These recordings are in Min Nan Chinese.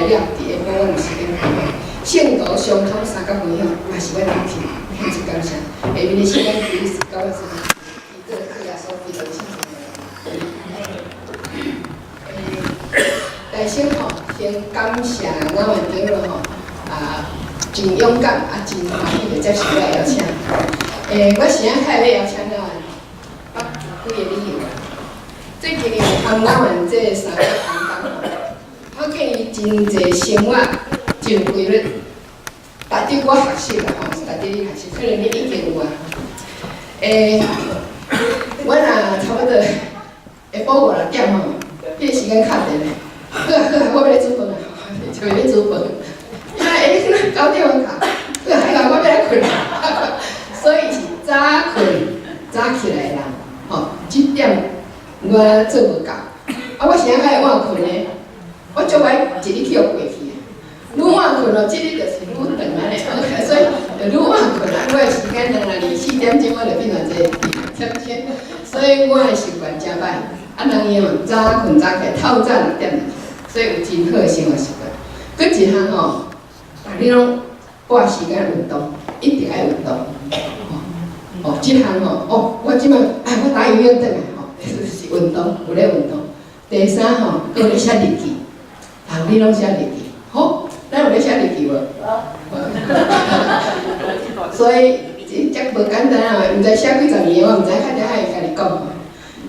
來了，佇下晡我有時間分享。聖徒相通三角分享，嘛是我入去，很感謝。下面的時間其實交予什麼？基督耶穌基督聖名。大先吼，先感謝我們長老吼，啊，真勇敢啊，真歡喜的接受我的邀請。我是按開始要邀請我們吼，有幾個理由啊。最近因為和我們這三個同工吼，我見伊真濟生活真有規律，值得我學習啦吼，值得你學習，可能你已經有啊。我若差不多下晡五六點吼，彼個時間敲電咧，好啊好啊，我欲來煮飯啊，就欲咧煮飯。啊，9點敲，好啊好啊，我欲來睏啊。所以是早睏早起來啦，吼，這點我做無夠。啊，我是按愛晚睏的，我足愛一日去予過去。愈晚睏哦，這日就是愈長按呢，所以就愈晚睏啊。我的時間若24點鐘，我就變成這點鐘，所以我的習慣誠歹。啊，人伊哦早睏早起來，透早6點就起，所以有真好的生活習慣。閣一項吼，逐日攏撥時間運動，一定愛運動。哦，這項吼，哦，我這擺哎，我打游泳轉來吼，就是運動，有咧運動。第三吼，閣有咧寫日記，逐日攏寫日記，好，咱有咧寫日記無？所以這這無簡單啊，毋知寫幾十年，我毋知較才愛家己講吼。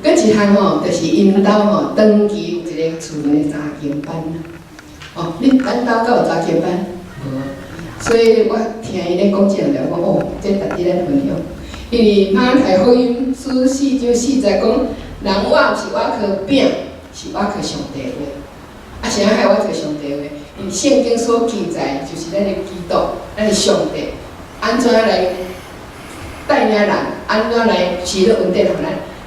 閣一項吼，就是𪜶兜吼，長期有一個厝內的查經班。哦，恁咱兜敢有查經班？無。所以我聽伊咧講這項了，我講哦，這值得咱分享。因為馬太福音書4章4節講，人活毋是活靠餅，是活靠上帝話。啊，啥愛活靠上帝話？因為聖經所記載，就是咱的基督，咱的上帝，按怎來帶領人，按怎來施予恩典予咱。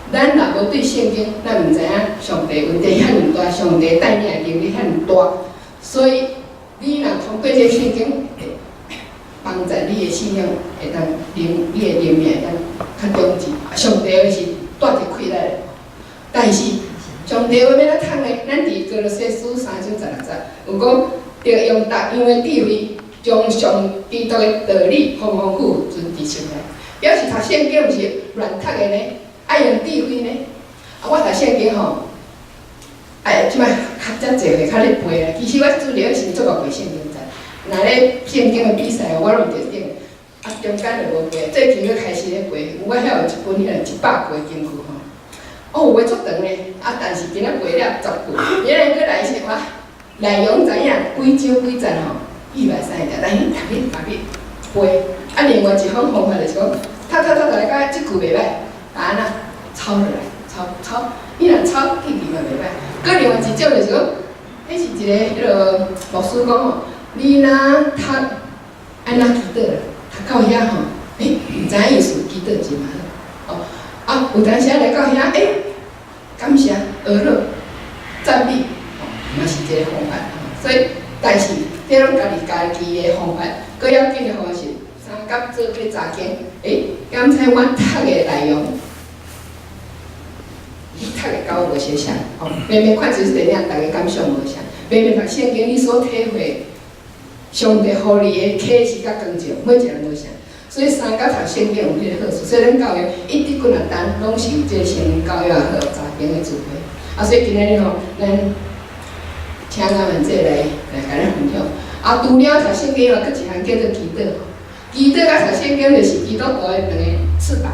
咱若無對聖經，咱毋知影上帝恩典遐爾大，上帝帶領的能力遐爾大。所以，你若通過這聖經，會幫助你的信仰，會當靈，你的靈命會當較長進。上帝話是帶著氣力的，但是上帝話欲按怎讀呢？咱佇歌羅西書3章16節有講，著用逐樣的智慧，將上基督的道理豐豐富富存佇心內。表示讀聖經毋是亂讀的呢，愛用智慧呢。啊，我讀聖經吼，哎，這擺較遮濟歲較咧背啦。其實我主日時足夠背聖經節，若咧聖經的比賽，我攏得頂。啊，中間就無背，最近閣開始咧背。我遐有一本彼個100句金句吼。哦，有的足長咧，啊，但是今仔背了10句，明仔閣來是我內容知影幾章幾節吼，130條，但是逐日逐日背。啊，另外一種方法就是講，讀讀讀讀來感覺這句袂䆀，按怎抄落來，抄抄，你若抄記記嘛袂䆀。閣另外一種就是講，彼是一個彼落牧師講吼，你若讀按怎祈禱啦，讀到遐吼，欸，毋知影意思，祈禱真好。哦，啊，有當時來到遐，欸，感謝、阿樂、讚美，吼，嘛是一個方法。所以，但是這攏家己家己的方法，閣要緊的方法是三工做伙查經。欸，敢知阮讀的內容，你讀的佮我無相像，吼，明明看就是電影，逐家感想無相。明明讀聖經，你所體會上帝予你的啟示佮光照，每一個人無相。所以三工讀聖經有彼個好處，所以咱教會一直幾若冬攏是有這個成人教育和查經的聚會。啊，所以今仔日吼，咱請阿們這來來共咱分享。啊，除了讀聖經以外，閣一項叫做祈禱。祈禱佮讀聖經就是基督徒的兩個翅膀。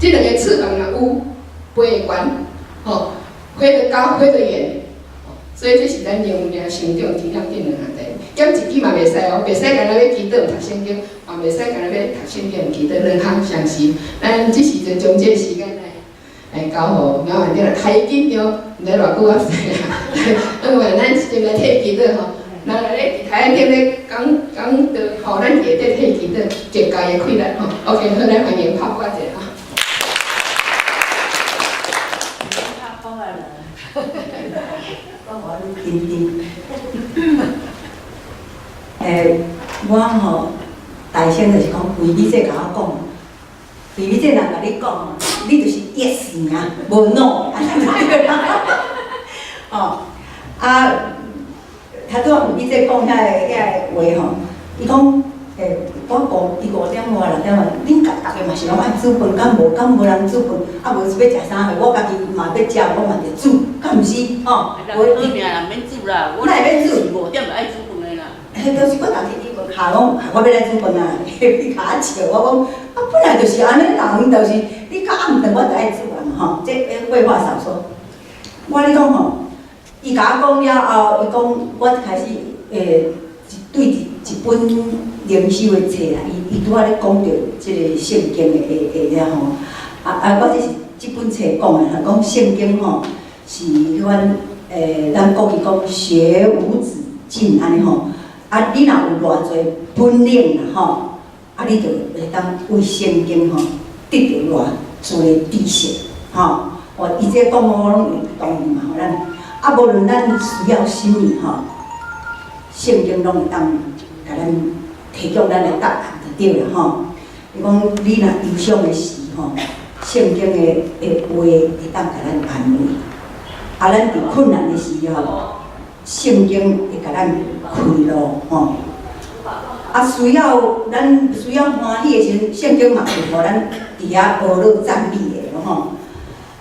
這兩個翅膀若有飛會懸，吼，飛得高，飛得遠。所以這是咱靈命成長真要緊兩項代誌。減一支嘛袂使哦，袂使干焦欲祈禱毋讀聖經，嘛袂使干焦欲讀聖經毋祈禱，兩項相時。咱這時陣將這個時間來來交予苗院長，太緊張，毋知偌久啊？因為咱先來替祈禱吼，人來咧佇台頂咧講講道，吼，咱佇下底替祈禱，增加伊的氣力吼。OK，好，咱歡迎拍鼓者吼。拍鼓啊！我我緊張。我吼，大聲就是講，惠美姐共我講，惠美姐若共你講，你就是 yes 爾，無 no。哦，啊，他拄仔有伊這講遐個話吼，伊講我五伊5點外6點外，恁逐逐个嘛是攏愛煮飯，敢無人煮飯？啊無是欲食啥貨？我家己嘛欲食，我嘛著煮，敢毋是？吼。人好命人免煮啦，我哪會免煮？ 5點就愛煮飯的啦。彼就是我逐日伊問下講，我欲來煮飯啊，伊共我笑，我講啊，本來就是按呢，人就是你較暗頓，我就愛煮啊嘛吼。這廢話少說，我咧講吼，伊共我講了後，伊講我開始對一本靈修的冊啦，伊拄仔咧講著這个聖經的了吼，啊啊，我這是這本冊講的，講聖經吼是彼款咱國語講學無止境按呢吼，啊，你若有偌濟本領啦吼，啊，你就會當為聖經吼得著偌濟知識吼。哦，伊這講我攏會同意嘛吼，咱啊，無論咱需要啥物吼，聖經攏會當共咱提供咱的答案就對啦吼。伊講你若憂傷的時吼，聖經的話會當共咱安慰；啊，咱佇困難的時吼，聖經會共咱開路吼。啊，需要咱需要歡喜的時陣，聖經嘛會予咱佇遐學樂讚美的吼。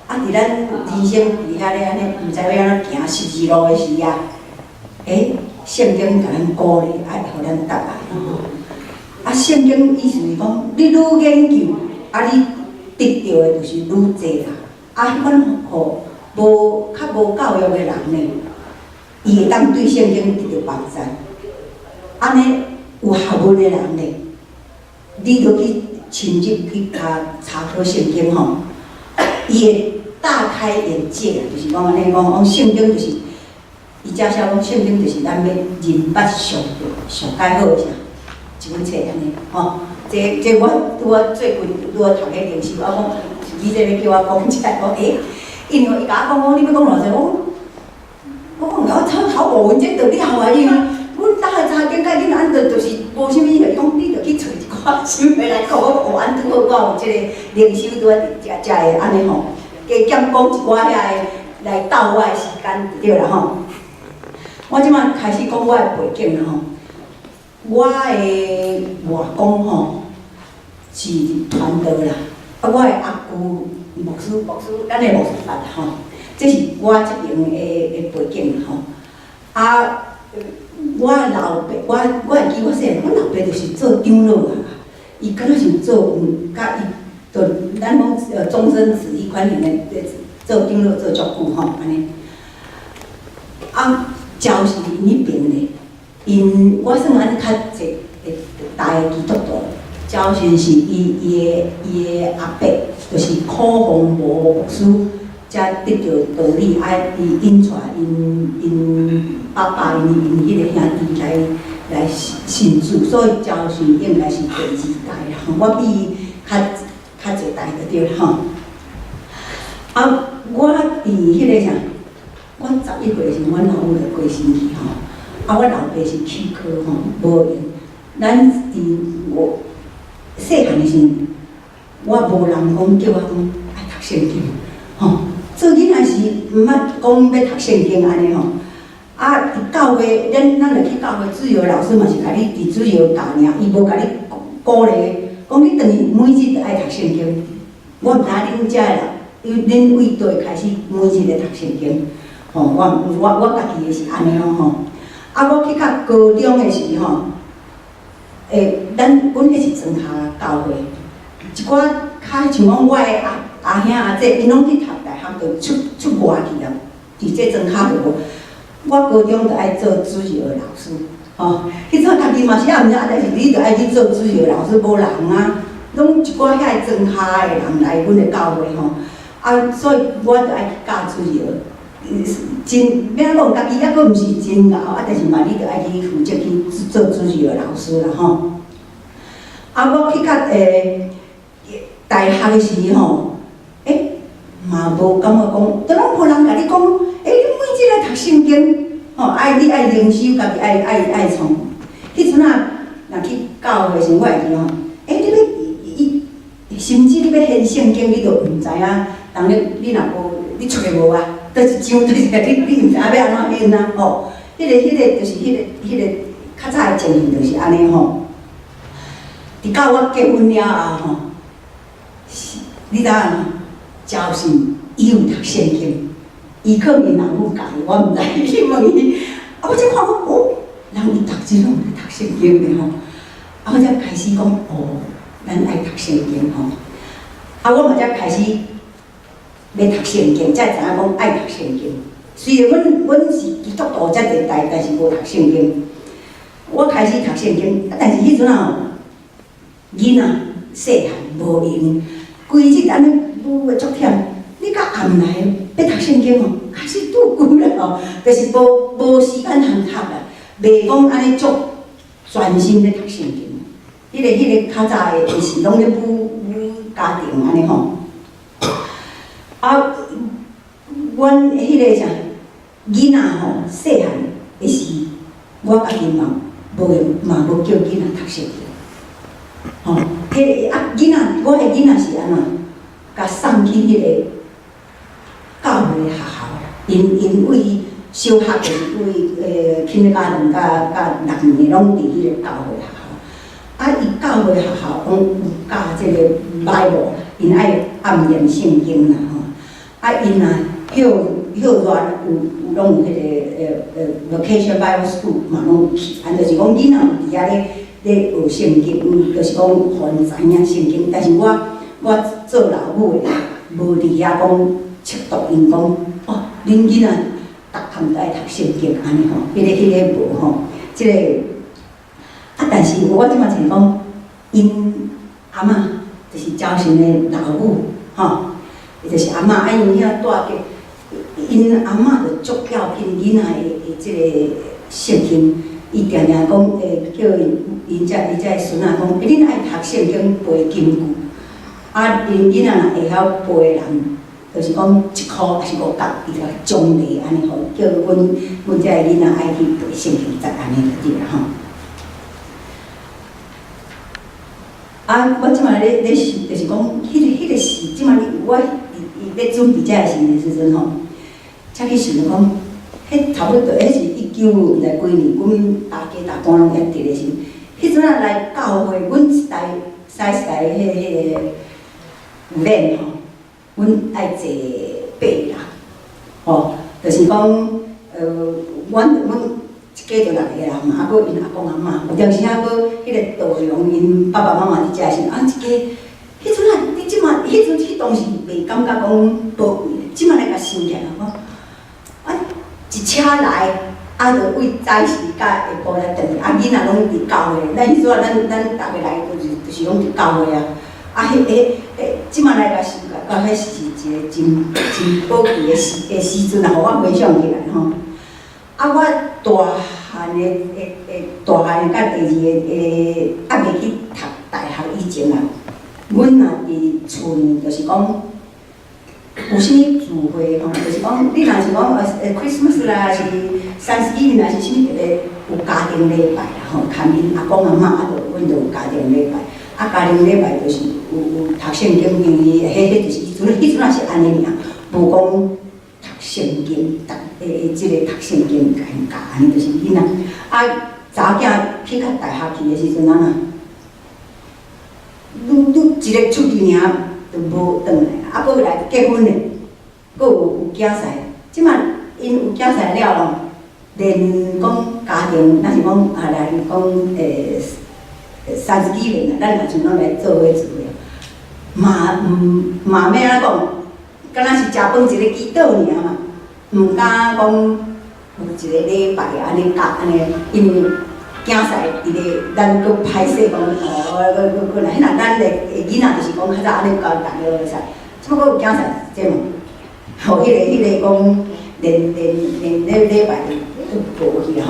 啊，佇咱人生佇遐咧按呢，毋知欲按怎行十字路的時啊，聖經共咱鼓勵，愛予咱答案。啊，聖經意思是講，你愈研究，啊，你得著的就是愈濟啦。啊，彼款予無較無教育的人呢，伊會當對聖經得著幫助。按呢有學問的人呢，你著去深入去查查考聖經吼，伊會大開眼界啊！就是講按呢講，講聖經就是，伊遮寫講聖經就是咱欲認捌上帝上蓋好的啥，一本冊按呢吼。這我拄仔最近拄仔讀彼靈修，啊講，伊這个叫我講這個，講因為伊共我講講，你欲講偌濟，我講我頭頭五文這就了啊，因為阮搭個查經甲囡仔按就是無啥物，伊講你著去揣一寡想欲來講，我哦按拄好我有這个靈修拄仔佇遮才會按呢吼，加減講一寡遐个來鬥我的時間就對啦吼。我這擺開始講我的背景啦吼，我的外公吼是傳道啦，啊，我的阿舅牧師，牧師，咱的牧師伯吼，這是我這爿的背景吼。啊，我老爸，我會記我細漢，阮老爸就是做長老啊，伊敢若是做佮伊，就咱講終身職彼款型的做長老做足久吼，按呢。啊，焦是𪜶彼爿的，𪜶我算按呢較濟大的基督徒，焦先是伊的阿伯，就是柯鴻模牧師，才得著道理，愛伊引帶𪜶爸爸𪜶彼个兄弟來信主，所以焦是應該是第二代啦。我比伊較濟代就對啦吼。啊，我佇彼个啥，我11歲時，阮老母就過身去吼。啊，阮老爸是齒科吼，無閒。咱佇我細漢的時陣，我無人講叫我講愛讀聖經，吼。做囡仔時毋捌講欲讀聖經按呢吼。啊，佇教會，咱若去教會，主日老師嘛是共你佇主日教爾，伊無共你鼓勵，講你轉去每日著愛讀聖經。我毋知影恁遮的人，恁對佗位開始每日咧讀聖經，吼，我家己的是按呢哦吼。啊，我去到高中的時吼，阮彼是莊跤教會，一寡較像講我的阿兄阿姐，𪜶攏去讀大學，就出外去啊，佇這莊跤就無。我高中就愛做主日的老師，吼，彼陣家己嘛是也毋知，但是你著愛去做主日的老師，無人啊，攏一寡遐個莊跤的人來阮的教會吼，啊，所以我著愛去教主日。真欲按怎講，家己猶閣毋是真𠢕，啊，但是嘛，你著愛去負責去做主日的老師啦吼。啊，我去到大學的時吼，嘛無感覺講，都攏無人共你講，你每日來讀聖經，吼，愛你愛靈修，家己愛創。彼陣啊，若去教會時，我會記吼，你欲伊，甚至你欲掀聖經，你都毋知影，人咧你若無你揣無啊，佗一張佗一個，你毋知影欲按怎掀啊，吼。彼个就是彼个較早的情形就是按呢吼。直到我結婚了後吼，是，你知影無？就是伊有讀聖經，伊可能老母教伊，我毋知，去問伊。啊，我才看講，哦，人有讀這攏有咧讀聖經的吼。啊，我才開始講，哦，咱愛讀聖經吼。啊，我嘛才開始欲讀聖經，才知影講愛讀聖經。雖然阮是基督徒遮濟代，但是無讀聖經。我開始讀聖經，啊，但是彼陣啊，囡仔細漢無閒，規日按呢舞的足忝，你到暗來欲讀聖經吼，開始拄久啦吼，就是無時間通讀啦，袂講按呢足專心咧讀聖經。彼個較早的是攏咧舞舞家庭按呢吼。啊，阮彼個啥囡仔吼，細漢的時，我家己嘛無閒，嘛無叫囡仔讀聖經。吼，彼個啊囡仔，我的囡仔是按怎？共送去彼個教會學校啦。𪜶為小學就是為kindergarten 佮6年攏佇彼個教會學校。啊，伊教會學校講有教這個 Bible，𪜶愛暗念聖經啦吼。啊，𪜶若歇歇熱有攏有彼個vacation Bible school 嘛攏有去，按就是講囡仔有佇遐咧學聖經，就是講予𪜶知影聖經。但是我做老母的，無佇遐講策動𪜶講，哦，恁囡仔逐項都愛讀聖經按呢吼，彼個無吼，這個啊，但是我這擺就是講，𪜶阿嬤就是招神的老母吼，伊就是阿嬤，啊，𪜶遐蹛過，𪜶阿嬤就足要緊囡仔的這個聖經，伊定定講，叫𪜶這孫仔講，欸，恁愛讀聖經背金句，啊，𪜶囡仔若會曉背的人，就是講1箍抑是5角，伊就獎勵按呢吼，叫阮這个囡仔愛去背聖經，才按呢就對啦吼。啊，我這擺咧想，就是講，彼個時，這擺你我佇咧準備這个時陣吼，才去想著講，彼差不多，彼是一九毋知幾年，阮大家大官攏猶佇咧時，彼陣仔來教會，阮一代、上一代彼個有練吼，阮愛坐八個人，吼，就是講，阮一家就六個人嘛，啊，閣𪜶阿公阿嬤，有當時啊，閣彼個道龍𪜶爸爸媽媽佇遮時，啊，一家，彼陣啊，你這擺，彼陣彼當時袂感覺講寶貴，這擺來共想起來講，啊，一車來，啊，就為早時到下晡才轉去，啊，囡仔攏佇教會，咱彼陣啊，咱逐个來就是攏佇教會啊，啊，彼，這擺來共想起來，彼是一個真寶貴的時陣啊，予我回想起來吼。啊，我大漢的大漢佮第二个的，猶未去讀大學以前啊，阮若佇厝呢，就是講有啥物聚會吼，就是講你若是講Christmas 啦，是 Thanksgiving 啦，是啥物特別有家庭禮拜啦吼，牽𪜶阿公阿嬤啊，就阮就有家庭禮拜。啊，家庭禮拜就是有讀聖經，因為彼就是彼陣也是按呢爾，無講讀聖經，讀這個讀聖經共𪜶教按呢，就是囡仔。啊，查某囝去較大學去的時陣，按怎？愈一个出去爾，就無轉來，啊，閣來結婚咧，閣有囝婿。這馬𪜶有囝婿了吼，連講家庭，若是講啊來講30幾年啦，咱若像攏來做伙聚會，嘛毋嘛欲按怎講，敢若是食飯一个祈禱爾嘛，毋敢講有一個禮拜按呢教按呢，因為囝婿佇咧，咱閣歹勢講哦，閣來，彼若咱的囡仔就是講較早按呢教逐个會使，這擺閣有囝婿這嘛，吼，彼個講連禮拜都無去吼。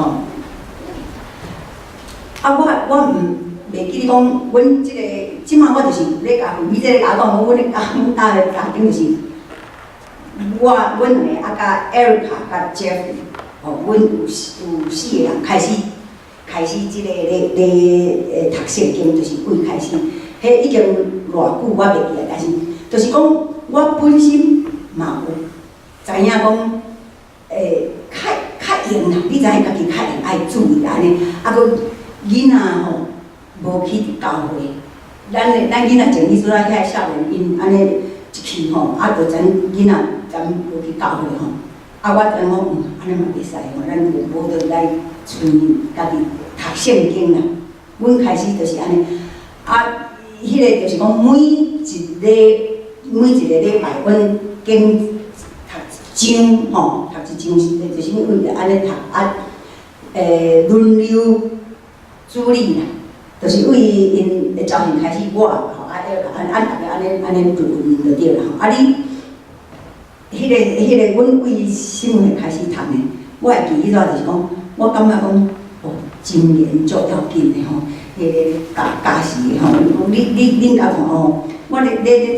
啊，我毋袂記得講，阮這個這擺我就是咧共惠美姐咧共我講，阮咧阮兜的家庭就是我阮兩个啊，佮 Erica 佮 Jeff，吼，阮有四個人開始這個咧讀聖經，就是為開始，彼已經偌久我袂記啊，但是就是講我本身嘛有知影講，較閒啦，你知影家己較會愛注意按呢，啊，閣囡仔吼無去教會，咱的咱囡仔前彼陣仔遐少年𪜶按呢一去吼，啊，就咱囡仔咱無去教會吼，啊，我知影講，按呢嘛袂使吼，咱就無就來揣家己讀聖經啦。阮開始就是按呢，啊，彼个就是講每一個禮拜，阮經讀一章吼，讀一章就是為按呢讀啊，輪流主日啦，就是為𪜶的早晨開始我吼，啊，按按逐个按呢按呢輪就對啦吼。啊你，彼个，阮為什物開始讀呢？我會記彼陣就是講，我感覺講，哦，箴言足要緊的吼，彼个教教示的吼，你恁敢看吼？我咧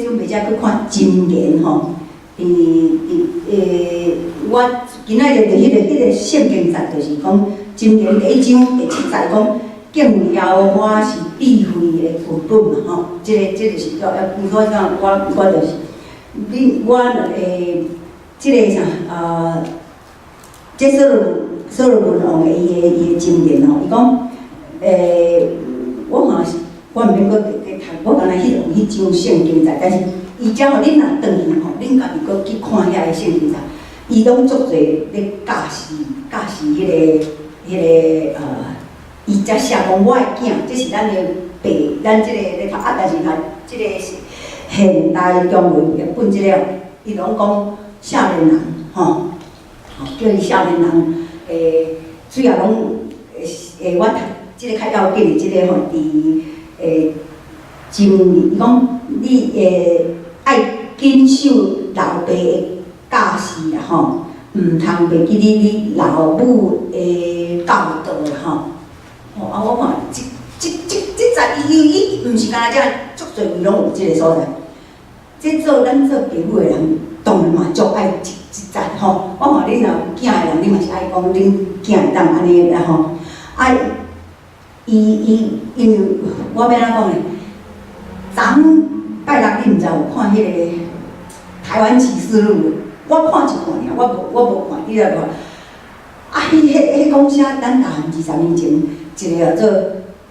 準備才去看箴言吼，佇我今仔日佇彼个聖經節，就是講箴言第一章第七節講，敬畏耶和華是智慧的根本嘛吼，這個是要要，我講我就是，你我這个啥啊？這所羅門王的伊的箴言吼，伊講，我嘛是，我毋免閣去讀，我敢若彼用彼章聖經節，但是伊遮吼，恁若轉去吼，恁家己閣去看遐個聖經節，伊攏足濟咧教示彼个，伊才寫講我的囝，這是咱的爸，咱這個咧讀啊，但是若這個是現代中文譯本這個，伊攏講少年人吼，吼叫伊少年人，主要攏我讀這個較要緊的這個吼，佇箴言，伊講你愛謹守老爸的教示啦吼，毋通袂記你老母的教導啦吼。哦，啊，我看這節伊伊毋是干焦這，足濟位攏有這個所在。這做咱做爸母的人，當然嘛足愛這這節吼。我看恁若有囝的人，恁嘛是愛講恁囝會當按呢啦吼。啊，伊伊因為我欲按怎講呢？昨昏拜六你毋知有看彼个《台灣啟示錄》無？我看一半爾，我無看，你來看。啊，彼講啥？咱台灣20年前一個叫做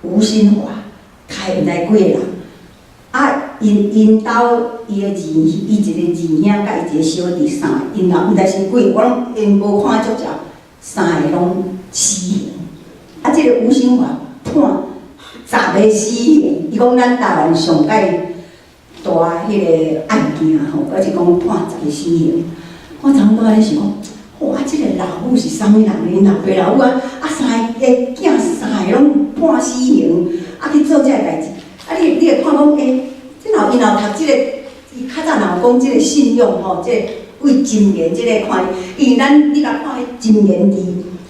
吳興華，殺毋知幾个人。啊，𪜶兜伊的二伊一個二兄佮伊一個小弟三个，𪜶老毋知是幾，我攏𪜶無看足濟，三個攏死刑。啊，這個吳興華判10個死刑，伊講咱台灣上蓋大彼個案件吼，閣是講判十個死刑。我昨昏拄仔咧想講，哇，這個老母是啥物人？𪜶老爸老母啊，啊三个囝三个攏判死刑，啊去做這個代誌，啊你會看講，欸，這若𪜶若讀這個，伊較早若有講這個信仰吼，這個為箴言這個看，因為咱你共看彼箴言佇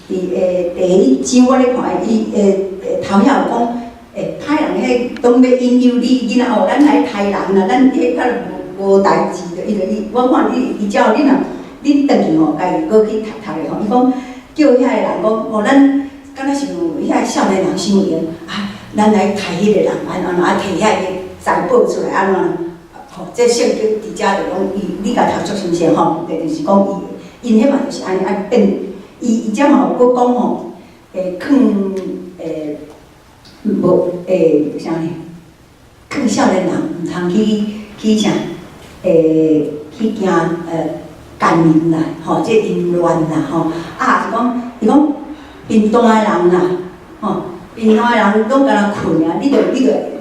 第一章，我咧看伊頭遐有講，歹人彼當欲引誘你囡仔哦，咱來刣人啦，咱彼較無代誌的，伊就伊，我看你伊只你若恁轉去吼，家己閣去讀讀咧吼，伊講叫遐個人講，哦，咱敢若像遐少年人傷閒啊，咱來刣彼個人，按怎啊，提遐個財寶出來按怎，吼，這聖經佇遮就講伊，你共讀足深深吼，就是講伊，𪜶彼嘛就是按呢啊變，伊遮嘛有閣講吼，勸無啥呢？勸少年人毋通去啥？去行奸淫啦，吼，這淫亂啦，吼，啊，是講伊講貧惰的人啦，吼，貧惰的人攏干焦睏爾，你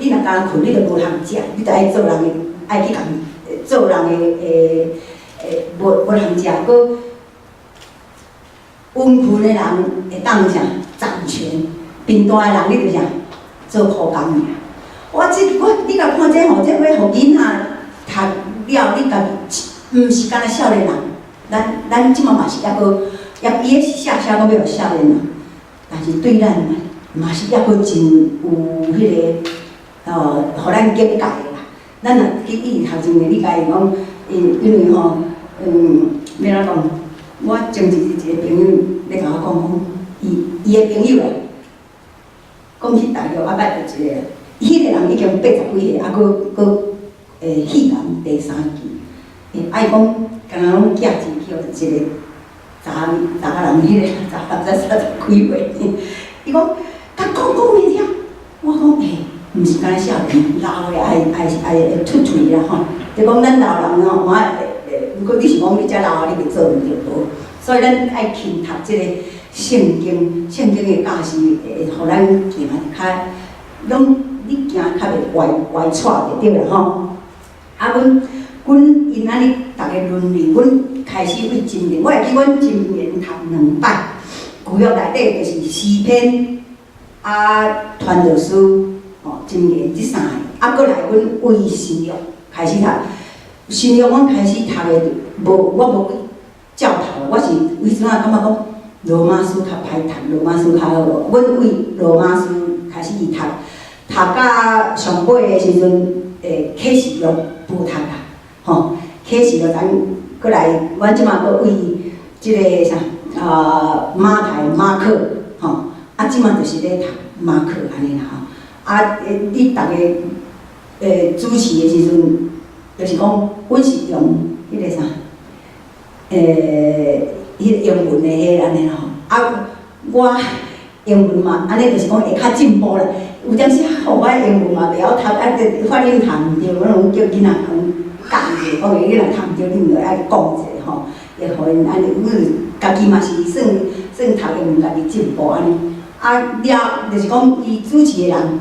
若干焦睏，你就無通食，你就愛做人的，愛去共做人的無通食，閣溫睏的人會當啥掌權，貧惰的人你就啥做苦工爾。我這我你共看這吼，這欲予囡仔讀了，你家己毋是干焦少年人，咱這馬嘛是猶閣，抑伊彼是寫寫講欲予少年人，但是對咱嘛是猶閣真有彼个，予咱警戒的啦。咱若去一直讀真個，你家己講，因為吼，欲按怎講？我前一日一個朋友咧共我講講，伊的朋友啦，講去大陸啊捌著一個，彼個人已經80幾歲，啊，閣肺癌第三期，啊伊講，敢若攏寄錢去予一個查查人彼个查人才30幾歲，伊講共講講袂聽，我講欸，毋是干焦少年，老的愛愛愛會出喙啦吼。就講咱老人吼，我會，毋過你是講你遮老，你袂做毋著無，所以咱愛勤讀這個聖經，聖經的教示會予咱行較，攏你行較袂歪歪錯就對啦吼。啊，阮𪜶按呢逐个輪流，阮開始對箴言，我會記阮箴言讀兩擺，舊約內底就是詩篇、啊傳道書、吼箴言這三個，啊閣來阮對新約開始讀，新約阮開始讀的無，我無去照頭，我是為怎啊感覺講羅馬書較歹讀，羅馬書較好，阮對羅馬書開始去讀，讀到上尾的時陣，啟示錄無讀啦，吼，啟示錄咱閣來，阮這馬閣對這个啥啊馬太、馬可，吼，啊，這馬就是咧讀馬可按呢啦吼，啊，你逐个主持的時陣，就是講，阮是用彼个啥，彼个英文的彼按呢啦吼，啊，我英文嘛，按呢就是講會較進步啦。有當時吼，我英文嘛袂曉讀，啊，這發音讀毋對，我攏叫囡仔講教者，講伊若讀毋對，恁著愛講者吼，會予𪜶按呢，阮家己嘛是算算讀英文家己進步按呢。啊了，就是講伊主持的人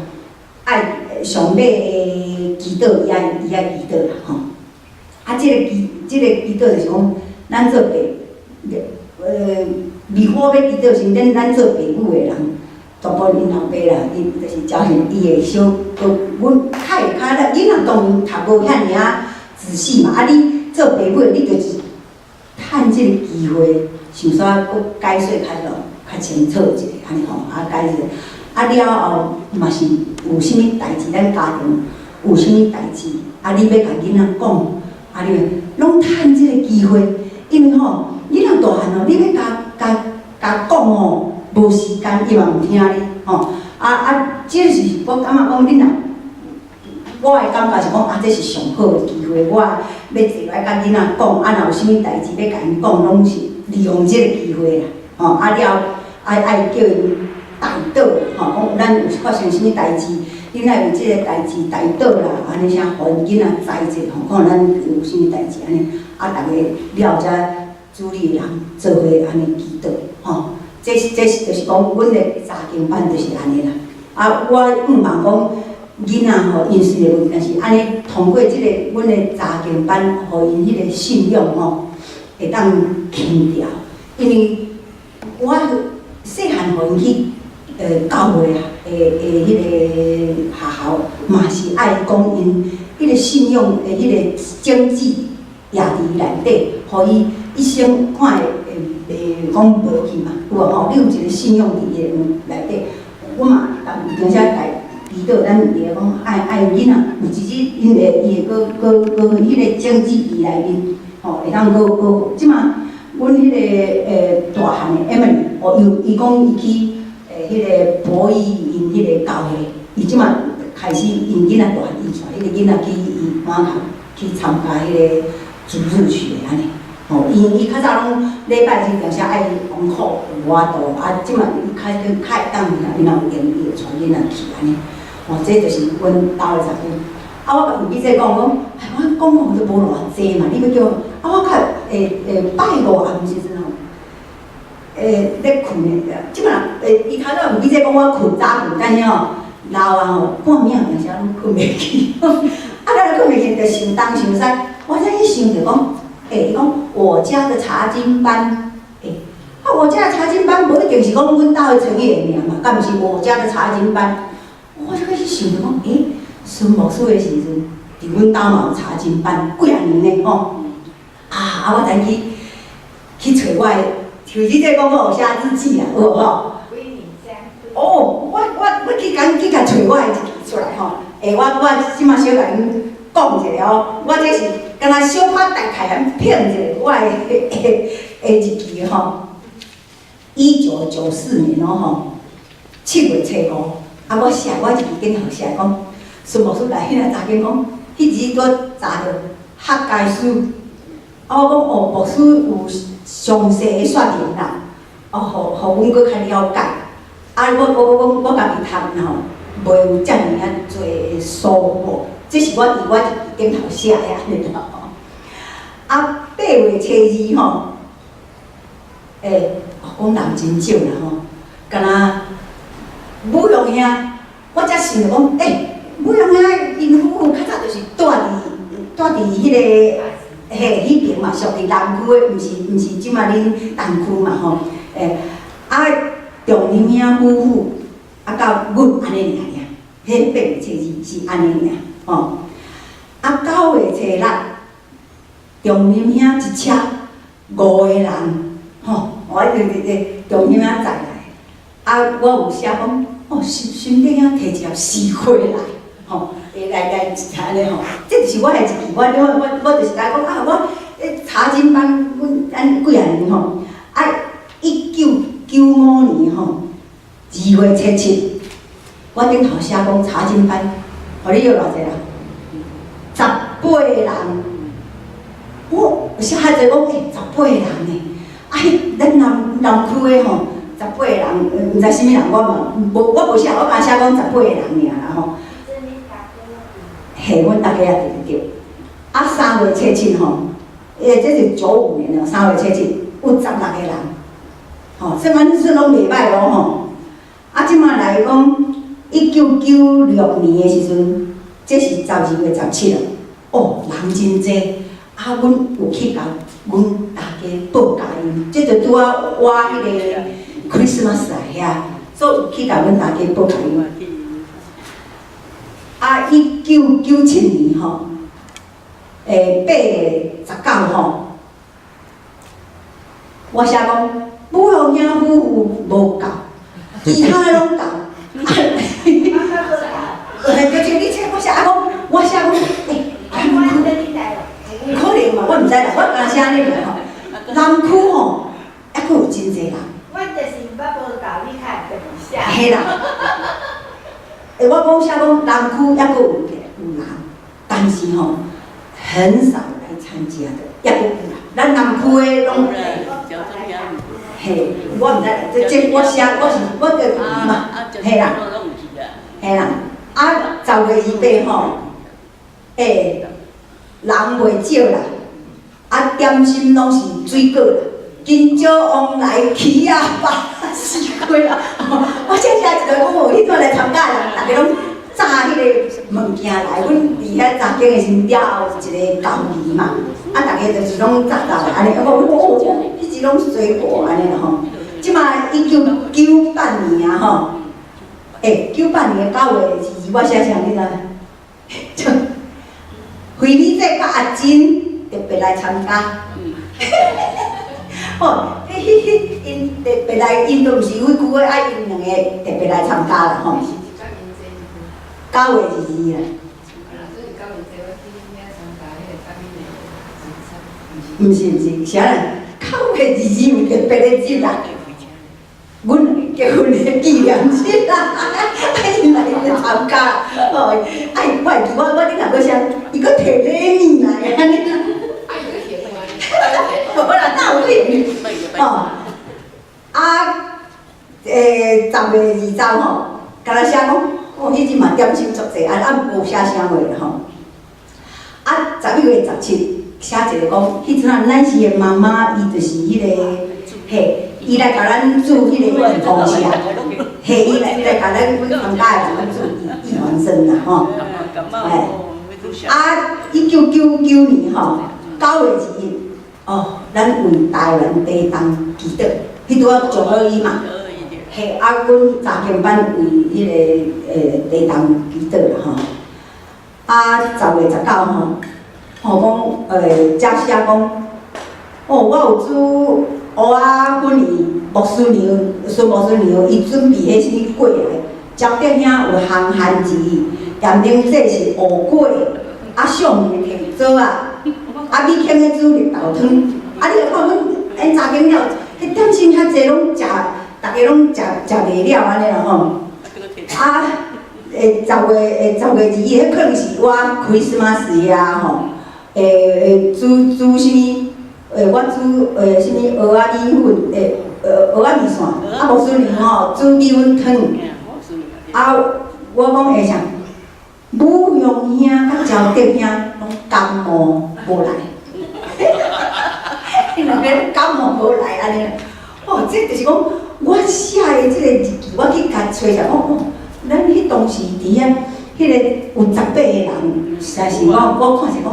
愛上尾的祈禱，伊愛祈禱啦吼。啊，這個祈禱就是講，咱做爸，before 欲祈禱時，咱做爸母的人，大部分𪜶老爸啦，伊就是交予伊會小，阮較會較咧，囡仔當然讀無遐爾仔仔細嘛。啊，你做爸母的，你就是趁這個機會，想說閣解說較落較清楚一下，按呢吼，啊解釋。啊了後嘛是有啥物代誌，咱家庭有啥物代誌，啊你欲共囡仔講，啊你攏趁這個機會，因為吼囡仔大漢咯，你欲共共共講吼，無時間，伊嘛毋聽你吼。啊啊，這是我感覺講，你若我的感覺是講啊，這是上好的機會，我欲坐來共囡仔講，啊若有啥物代誌欲共𪜶講，攏是利用這個機會啦，吼啊了愛愛叫𪜶代禱，吼，講咱有發生啥物代誌，恁愛為這個代誌代禱啦，按呢啥，予𪜶囡仔知者吼，看咱有啥物代誌按呢，啊，逐个了才主禮的人做伙按呢祈禱，吼，這是就是講，阮的查經班就是按呢啦。啊，我向望講囡仔吼，𪜶雖然但是按呢通過這个阮的查經班，予𪜶彼個信仰吼，會當輕掉，因為我細漢予𪜶去教會啊，的彼個學校嘛是愛講𪜶彼個信仰的彼個種子也佇內底，予伊一生看會會袂講無去嘛，有無吼？你有一個信仰佇伊的內底，我嘛有當時來祈禱，咱會講愛愛囡仔有一日𪜶會伊會閣閣閣彼個種子佇內面，吼會當閣閣這馬阮彼個大漢的 Emily，哦，伊伊講伊去彼個博弈𪜶彼個教會，伊這馬開始𪜶囡仔大漢，伊帶彼個囡仔去伊滿校去參加彼個主日學按呢，吼，伊伊較早攏禮拜日定時愛功課無法度，啊，這馬伊較較會當，伊若有閒，伊會帶囡仔去按呢，吼，這就是阮兜的查經。啊，我共記者講講，哎，我講講都無偌濟嘛，你欲叫我，啊，我較會會拜五暗時陣吼，咧睏的，這馬伊較早有記者講我睏早睏，但是吼老啊吼，半暝有當時攏睏袂去，啊，咱睏袂去就想東想西，我才去想著講，欸，伊講我家的查經班，欸，啊，我家的查經班無一定是講阮兜的成員的名嘛，敢毋是我家的查經班？我就開始想著講，欸，孫牧師的時陣，佇阮兜嘛有查經班，幾仔年呢吼。啊，啊，我才去去揣我的，像你這講我有寫日記啊，有無吼？哦，我去趕去共揣我的日記出來吼。欸，我這馬小共恁講一下哦，我這是敢若小可大概咁騙一下我的日記吼。1994年哦吼，7月初5，啊，我寫我日記頂頭寫講，孫牧師來彼個查經講，彼日拄查著學該書，啊，我講哦，牧師有詳細的說明啦，哦，予阮閣較了解。啊，我家己讀吼，袂有遮爾啊濟疏吼，這是我佇我日記頂頭寫的按呢啦吼。啊，8月初2吼，欸，講人真少啦吼，敢若武雄兄，我才想著講，欸，武雄兄𪜶夫婦較早就是住佇彼個嘿，彼爿嘛，屬佇南區的，毋是這馬恁東區嘛吼，欸，啊，仲林兄夫婦啊，到阮按呢爾爾，彼8月初2是按呢爾吼。啊，9月初6，仲林兄一車五個人，吼，我對對對，仲林兄載來，啊，我有寫講，哦，新新頂兄提一盒絲瓜來，吼，會來來按呢吼，這就是我的日記，我就是來講啊，我查經班，阮咱幾仔年吼，啊，1995年吼，2月初7，我頂頭寫講查經班，予你約偌濟人？18個人，我寫較濟講，欸，十八個人呢，啊，彼咱南區的吼，十八個人，毋知啥物人，我嘛無，我無寫，我敢寫講十八個人爾啦吼。嘿，阮大家也對對。啊，3月初7吼，欸，這是95年哦，三月初七有16個人，吼，算按算攏袂䆀咯吼。啊，這馬來講，1996年的時陣，這是12月17了，哦，人真濟，啊，阮有去共阮大家報佳音，這就拄仔倚彼個 Christmas 來遐，所以有去共阮大家報佳音。啊，1997年吼，8月19吼，我寫講武雄兄夫婦無到，其他的攏到。嘿，就像你這我寫講，我寫講，欸，可能嘛，我毋知啦，我敢寫按呢爾吼。南區吼，猶閣有真濟人。我就是毋捌報到，你較會特別寫。嘿啦。欸，我講寫講南區猶閣有人，但是吼很少來參加的，猶閣有啦。咱南區的攏。嘿，我毋知，這我寫我是我就嘛，嘿啦，嘿啦，啊，10月28吼，欸，人袂少啦，啊，點心攏是水果啦，香蕉、旺來、柿仔、芭樂、西瓜啦。我這寫一個講哦，彼陣來參加的人，逐家攏紮彼個物件來，阮佇遐查經的時陣，了後有一個交誼嘛，啊，逐家就是攏紮紮來按呢，啊，我哦，彼時攏水果按呢吼。這馬1998年啊吼，欸，九八年的9月22，我寫啥你知？就惠美姐佮阿珍特別來參加。吼，彼彼彼，𪜶特別來，𪜶都毋是阮區的，啊，𪜶兩個特別來參加啦吼。9月22啦。毋是，啥啦？九月二二有特別的日啦。阮兩個結婚的紀念日啦，啊，𪜶來參加，吼，哎，我會記，我頂頭閣寫，伊閣提禮物來按呢。無啦，哪有可能？吼，啊，欸，10月20吼，敢若寫講，哦，彼陣嘛點心足濟，啊啊無寫啥話啦吼。啊，11月17寫一個講，彼陣啊，咱是的媽媽，伊就是彼個，嘿，伊來共咱注彼個預防針，嘿，伊來共咱參加的人煮預防針啦，吼。哎，啊，1999年吼，9月21，哦，咱為台灣地動祈禱，彼拄仔9·21嘛，嘿，啊，阮查經班為彼個地動祈禱啦吼。啊，10月19吼，吼講才寫講，哦，我有煮芋仔粉圓，牧師娘孫牧師娘伊準備彼啥物粿來，焦德兄有烘番薯，鹽奶姐是芋粿，啊，上面提棗仔，啊，美卿咧煮綠豆湯，啊，你著看阮𪜶查經了，彼點心遐濟攏食，逐家攏食食袂了按呢啦吼。啊，10月21，彼可能是我 Christmas 遐吼，欸煮煮啥物？我煮啥物蚵仔米粉，蚵仔面线，啊，牧师娘吼煮米粉汤。啊，我講會啥？武雄兄佮焦德兄攏感冒無來，𪜶兩個感冒無來按呢。哦，這就是講我寫的這個日記，我去共揣者講哦，咱彼當時佇遐，彼個有十八個人，實在是我看者講，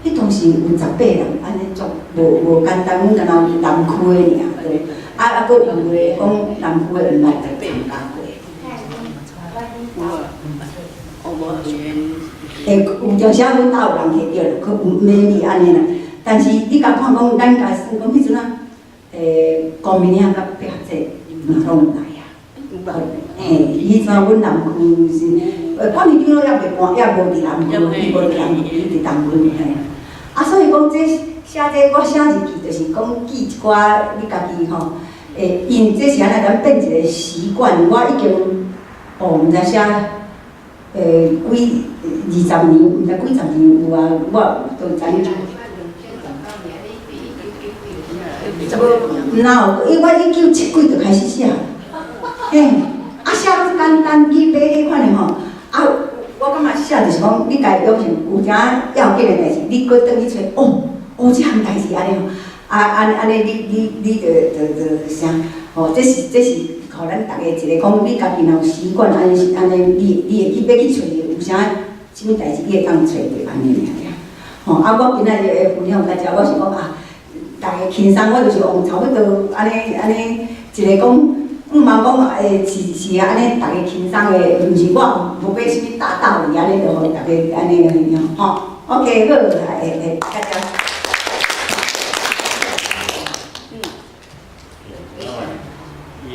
彼當時有十八個人按呢做，無簡單，阮敢若南區的爾，對。啊，閣有的講南區的毋捌來參加過。有啊，哦無會有陣時仔阮兜有人摕著，可免按呢啦。但是你共看講，咱共算講彼陣啊，郭明兄佮白學姐嘛攏有來啊。嘿，彼陣阮南區是，郭明長老猶未搬，猶無佇南區，伊無佇南區，伊佇東門嘿。啊，所以講這寫這我寫日記，就是講記一寡你家己吼，因這是按呢咱變一個習慣，我已經哦，毋知寫。幾20年，毋知幾十年有啊，我都知影。無，毋哪有，因為我一九七幾就開始寫，嘿，啊寫攏簡單，去買彼款的吼，啊，我感覺寫就是講，你家養成有啥要緊的代誌，你閣轉去揣，哦，哦，這項代誌按呢吼，啊按呢，你就啥，哦，這是。予咱逐家一個講，你家己若有習慣，按呢按呢，你會去欲去揣有啥啥物代誌，你會當揣著按呢爾爾。吼，啊，我今仔日的分享到遮，我是講啊，逐家輕鬆，我就是用差不多按呢按呢一個講，毋茫講是按呢，逐家輕鬆的，毋是我無欲啥物大道理，按呢就予逐家按呢分享吼。OK，好，會會，大家。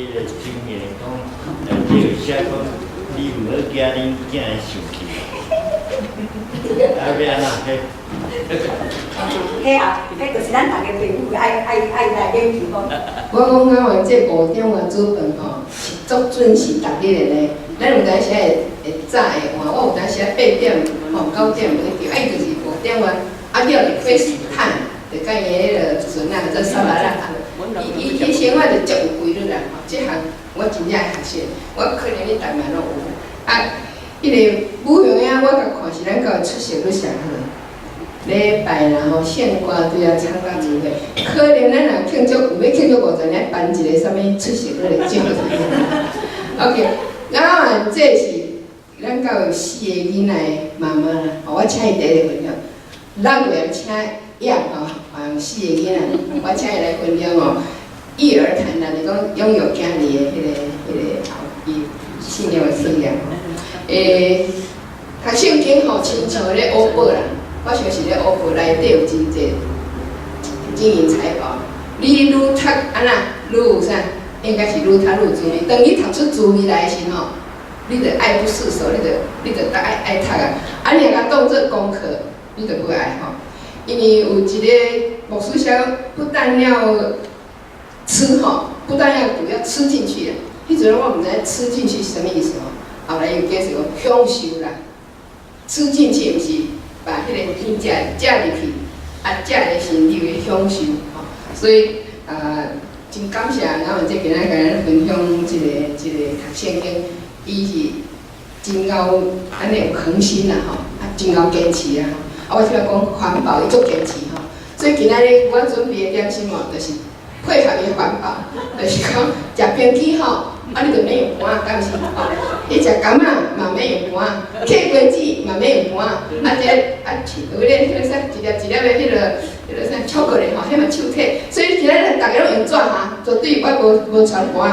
伊個經驗講，這個寫講，你毋好驚恁囝會生氣。啊，欲按怎？彼啊，彼就是咱逐家朋友愛來研究講。我講講完這5點外煮飯吼，是足準時逐日的呢。咱有當時會早會晚，我有當時8點吼9點就去，啊伊就是5點外，啊了就開始趁，就佮伊彼个孫仔做沙拉啦。伊生活就足有規律啦，吼，這項我真正會學習，我可能咧台灣攏有。啊，彼個武雄兄，我共看是咱教會出席率上好。禮拜啦吼，聖歌隊啊參加聚會，可能咱若慶祝，有欲慶祝50年，頒一個啥物出席率的獎。OK，然後這是咱教會四個囡仔的媽媽啦，我請伊第一個分享。6月請葉吼，四個囡仔，我請伊來分享哦。育兒談啦，是講擁有囝兒的彼個後伊信仰的體驗。讀聖經吼，親像咧挖寶啦，我相信咧挖寶內底有真濟金銀財寶。你愈讀按怎，愈有啥？應該是愈讀愈有滋味。當你讀出滋味來的時吼，你就愛不釋手，你就愛讀啊。啊，你若共當做功課，你就不愛吼。因為有一個牧師寫，不但要吃吼，不但要讀，要吃進去。彼陣我毋知吃進去是啥物意思吼，後來伊解釋講享受啦，吃進去毋是把彼個物件食入去，啊，食的是你有享受吼。所以啊，真感謝阿文姐今仔共咱分享這個讀聖經，伊是真𠢕按呢有恆心啦吼，啊，真𠢕堅持啊吼。啊，我聽講環保，伊足堅持吼，所以今仔日我準備的點心哦，就是配合伊環保，就是講食冰淇吼，啊你就免用盤，敢毋是？吼，你食柑仔嘛免用盤，嗑瓜子嘛免用盤，啊這啊有咧彼个啥一粒一粒的彼个啥巧克力吼，彼嘛手提，所以今仔日逐家攏用紙哈，絕對我無傳盤吼，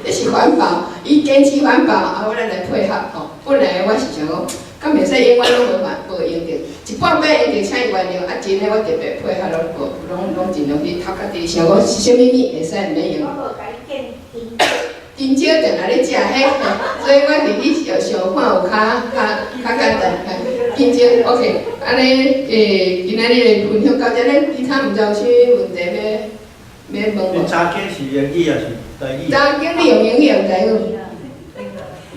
這是環保，伊堅持環保，啊，咱來配合吼。本來我是想講，敢袂使永遠攏無法無用著，一半擺用著請伊原諒，啊真的我特別配合攏無，攏盡量去讀較濟，想講是啥物物會使毋免用。我無共你建議。真少定來咧食彼，所以我佇去想想看有較簡單，真少 OK。按呢，今仔日的分享到這，咱其他毋知有啥物問題欲問無？查經是英語抑是台語？查經你用英語抑台語？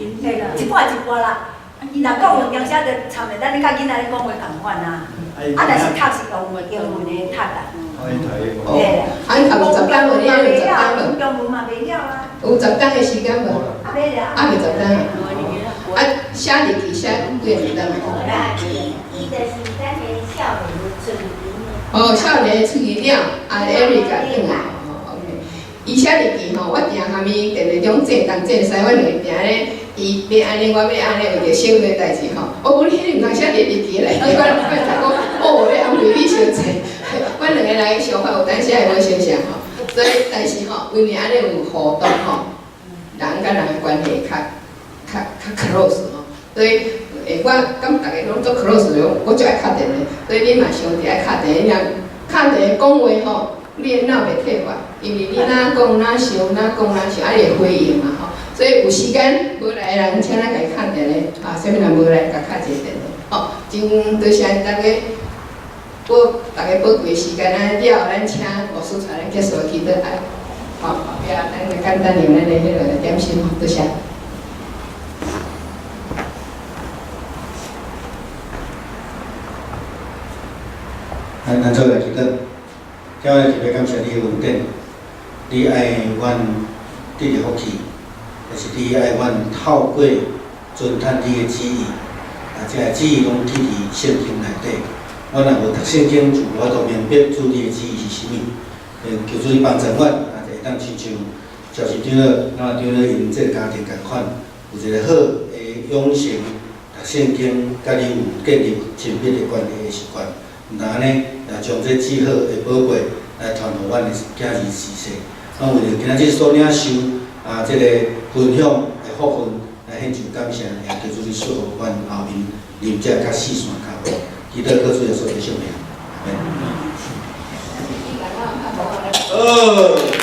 一半一半啦。伊若講有當時就參著咱咧佮囡仔咧講話仝款啊。啊，但是讀是用英文咧讀。哦，啊，你頭有十工無？你還有十工無？中文嘛袂曉啊。有十工的時間無？啊，袂了。啊，未十工啊。啊，寫日記寫幾个禮拜？伊就是咱的少年出去。哦，少年出去了，啊，艾瑞卡轉來，哦，OK。伊寫日記吼，我定含伊電話中這東這西，阮兩个定咧，伊欲按呢，我欲按呢，為著省的代誌吼。我講你彼毋通寫佇日記內底，我我就講，哦，咧安排你相濟，阮兩个人想法有當時會無相像吼。所以，但是吼，因為按呢有互動吼，人佮人的關係較較較 close 吼。所以，我感覺逐个攏足 close 的，我就愛敲電話。所以你嘛想著愛敲電話，你若敲電話講話吼，你的腦袂退化，因為你哪講哪想，哪講哪想，啊會回應嘛吼。所以有時間無來的人，請咱共伊敲電話，啊，啥物人無來，共敲一個電話，吼，真多謝大家，寶大家寶貴時間，咱了後咱請牧師帶咱結束祈禱，啊，好，後壁咱來簡單用咱的彼個點心，多謝。咱咱做來祈禱，今日特別感謝你的恩典，你愛阮得著福氣，就是你愛阮透過遵趁你的旨意，啊，這个旨意攏記佇聖經內底。阮若無讀聖經，就無法度明白主你的旨意是啥物。求主你幫助阮，啊，就會當親像教士長老、老長老𪜶這个家庭仝款，有一個好的養成讀聖經，佮你有建立親密的關係的習慣。毋但按呢，也將這至好的寶貝來傳予阮的囝兒子孫。阮為著今仔日所領受啊，這個分享的福分，來獻上感謝，也求主你祝福阮後面啉這較細線腳步，祈禱靠主耶穌的聖名，阿門。好。